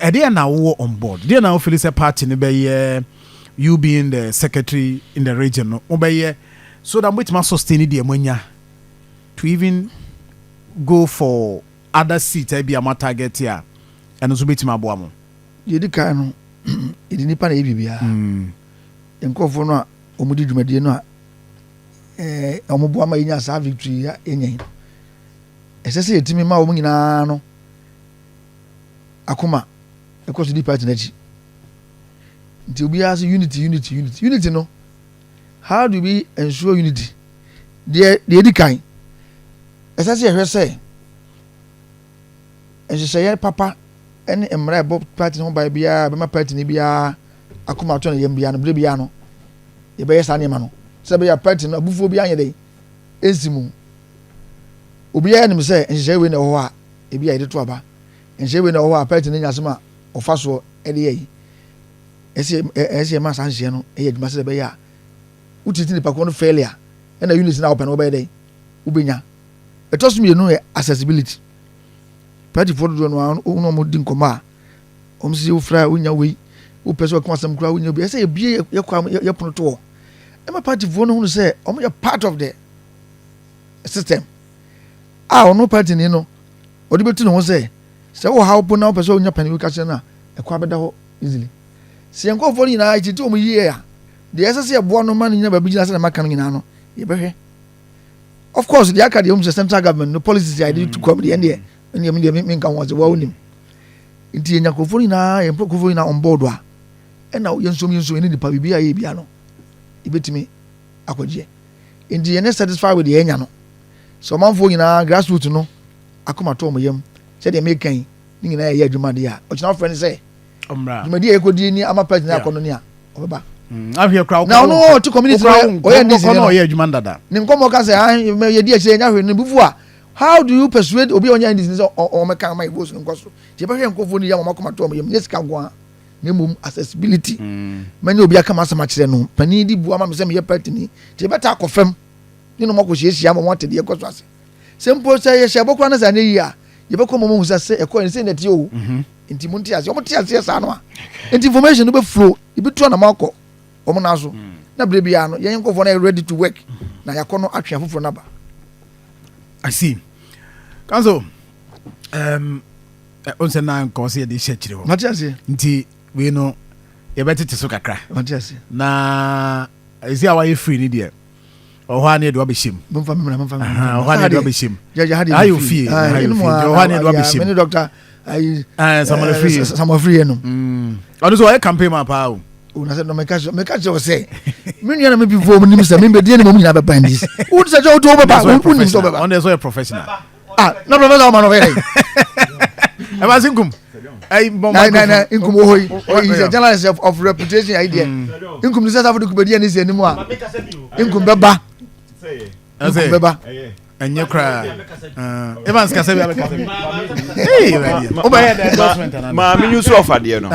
Ɛdeɛ na wowɔ on board deɛ na wofeel sɛ party no bɛyɛ, you being the secretary in the region no, wobɛyɛ so that mobɛtumi sustain deɛ moanya to even go for other seat bi a mo target a, ɛno nso bɛtumi aboa mo? Deɛ kan no, yɛde nipa na yɛ biribiara. Nkurɔfoɔ no a wɔn di dwumadie no a wɔn boa ma yɛnya saa victory a yɛnya yi, ɛsɛ sɛ yɛtumi ma wɔn nyinaa no akoma ɛkɔ so di party n'akyi. Nti obiara sɛ unity, unity, unity, unity no, how do we ensure unity? Deɛ edi kan, ɛsɛ sɛ yɛhwɛ sɛ nhyehyɛeɛ papa ɛne mmara ɛbɔ party no ho ban biara bɛma party no biara akoma atɔ ne yam biara no, bere biara no yɛbɛyɛ saa nneɛma no sɛ ɛbɛyɛ party no abufuo bi anyɛ dɛ esi mu. Obiara nim sɛ nhyehyɛeɛ wei na ɛwɔ hɔ a ebi a yɛde to aba, nhyehyɛeɛ wei na ɛwɔ hɔ a party no nya asɛm a ɔfa soɔ ɛde yɛ yi. Ɛsɛ ɛma saa nhyehyɛeɛ no ɛyɛ adwuma sɛ ɛbɛyɛ a wotiti nipa korɔ no failure, ɛna unity na wɔpɛ no wɔbɛyɛ dɛ wobɛnya. Ɛtɔ so mmienu yɛ accessibility. Partyfoɔ dodoɔ no a wɔn a wɔdi nkɔmɔ a wɔn sɛ wofra a wonya wei, wopɛ sɛ wɔka asɛm koraa wonya bi. Ɛsɛ yɛbie yɛ yɛ pono to hɔ ɛma partyfoɔ no hunu sɛ wɔn yɛ part of the system a ɔno party ni no ɔde bɛtu ne ho sɛ wɔ ha po na wopɛ sɛ wonya panin ka kyerɛ no a, ɛkɔ abɛda hɔ easily. Sɛ yɛn nkurɔfoɔ no nyinaa titi wɔn yie a, deɛ ɛsɛ sɛ yɛboa no ma no nyina baabi gyina sɛ na maka no nyinaa no, yɛbɛhwɛ. Of course, deɛ aka deɛ wɔn sɛ central government no policies a yɛde tu kɔm deɛ, ɛndeɛ ɛndeɛ mi deɛ mi nka ho ase wɔn nim. Nti yɛnya nkurɔfoɔ no nyinaa, yɛn nkurɔfoɔ nyinaa on board a, ɛna yɛn nsom yɛne nipa biribi a yɛ bia no yɛbɛtumi akɔgyeɛ. Nti yɛn satisfied with deɛ yɛnya no sɛ ɔmanfoɔ nyinaa, grassroots no akoma to wɔn yam sɛdeɛ meka yi ne nyinaa yɛ adwuma deɛ a ɔkyena wofrɛ no sɛ dwumadi a yɛkɔdi ni ama party no akɔ no ni a, ɔbɛba. Ahwɛ kura. Na ɔno ɔte community no, ɔyɛ NDC no, ɔyɛ adwuma dada. Ne nkɔmɔ ka sɛ ah, yɛdi akyire yɛnya hwee no bufu a, how do you persuade obi a ɔnyɛ NDC sɛ ɔmɛka ama yɛ votes no nkɔ so? Nti yɛbɛhwɛ nkurɔfoɔ no yɛ ama ɔmakoma to ɔmo yam, nyɛ sika nko a, na mmom accessibility. Mɛnyɛ obi aka ma asɛm akyerɛ no panin di bu ama mi sɛ meyɛ party ni. Nti yɛbɛta akɔ fam ne no akɔ hyiahyia ama wɔn ate deɛ ɛkɔ so ase. Sɛ mpo sɛ yɛhyɛ ɛbɔ koraa no sɛ anyɛ yie a, yɛbɛkɔ mɔmɔ hu sɛ ɛkɔ yɛn sɛ nɛteɛ o. Nti mo nte aseɛ, ɔmo te aseɛ saa no a, nti information no bɛ flow, ebi tu anam akɔ ɔmo nan so na bere biara no yɛn nkɔfoɔ no yɛ ready to work na yɛakɔ no atwe afoforɔ naba. I see. Council, ɔn sɛ na nkɔ sɛ yɛde hyɛ akyire hɔ. Mate aseɛ. Nti wei no yɛbɛtete so kakra. Mate aseɛ. Na ɛsi a wayɛ free ni deɛ, ɔhɔ a ne yɛde wabɛhyɛ mu. Momfa me mmra, momfa me mmra. Ɔhɔ a ne yɛde wabɛhyɛ mu. Gyagya ha deɛ. Ayɛ ofie, ayɛ ofie. Ɔhɔ a ne yɛde wabɛhyɛ mu. Mene doctor ayi. Samuel Free. Samuel Free yɛ no. Ɔno nso ɔyɛ campaign man paa o. O na sɛ no meka kyerɛ wo sɛ me nua na me bifoɔ mu nim sɛ membɛdie ne mom nyinaa bɛba ndis wo sɛ kyɛ woto wobɛba, wonim sɛ wobɛba. Ɔno nso ɔyɛ professional. Ah, na professor ɔma no ɔbɛyɛ dɛ. Ɛba se nkum ɛyi bɔn. Na nkum wɔ hɔ yi, he is a journalist of reputation. Ayi deɛ nkum ne sɛ safo de kubɛdi ɛne sɛ anim a, nkum bɛba, nkum bɛba. Ɛnyɛ koraa, Evans kasa bi abɛkasa bi wobɛyɛ the endorsement anaa? Maame nso ɔfa deɛ no.